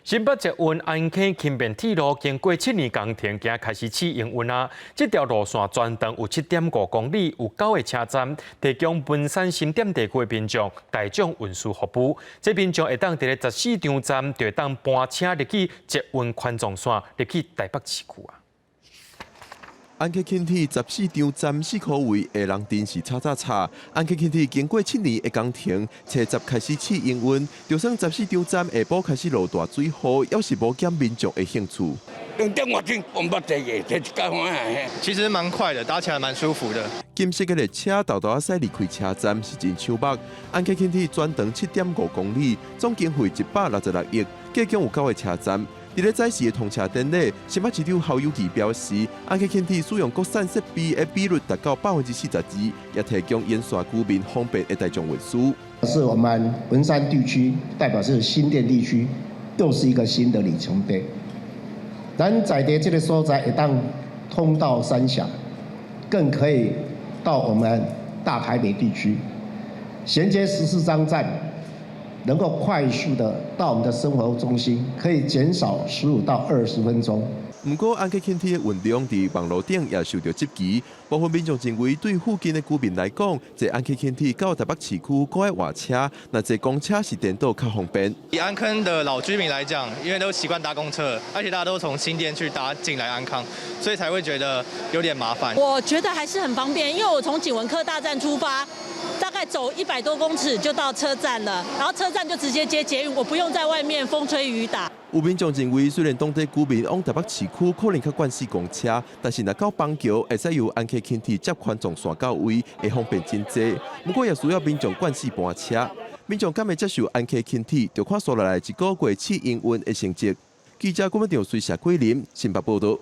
新北捷運安坑輕便鐵路經過7年工程，今開始試營運啊！這條路線全長有7.5公里，有九個車站，提供文山新店地區的民眾大眾運輸服務。這民眾會當佇咧十四張站就會當搬車入去捷運環狀線，入去台北市區啊！安溪輕鐵十四張站四箍位的人陣是吵吵吵。安溪輕鐵經過七年的工程，初十開始試營運，就算十四張站下晡開始落大水雨，猶是無減民眾的興趣。兩點外鐘，我毋捌坐過，坐一擺歡喜。其實蠻快的，搭起來蠻舒服的。金色的列車沓沓仔駛離開車站是真搶目。安溪輕鐵全長7.5公里，總經費166億，計共有九個車站。佇咧早時的通車典禮，新北市長侯友宜表示，安溪輕鐵使用國產設備的比率達到42%，也提供沿線居民方便的大眾運輸。是我們文山地區，代表是新店地區，又是一個新的里程碑。咱在佇這個所在會當通到三峽，更可以到我們大台北地區，銜接十四張站，能夠快速的到我們的生活中心，可以減少15到20分鐘。毋過安溪輕鐵的運量佇網路頂也受到質疑，部分民眾認為對附近的居民來講，坐安溪輕鐵到台北市區閣愛換車，若坐公車是顛倒較方便。以安坑的老居民來講，因為都習慣搭公車，而且大家都從新店去搭進來安坑，所以才會覺得有點麻煩。我覺得還是很方便，因為我從景文科大站出發，大概走100多公尺就到車站了，然後車站就直接接捷運，我不用在外面風吹雨打。有民眾認為，雖然當地居民往台北市區可能較慣駛公車，但是若到板橋會使由安溪輕鐵接環狀線到位，會方便真濟。不過也需要民眾慣勢搬車。民眾敢會接受安溪輕鐵，就看紲落來一個月試營運的成績。記者郭文長隨謝桂林新北報道。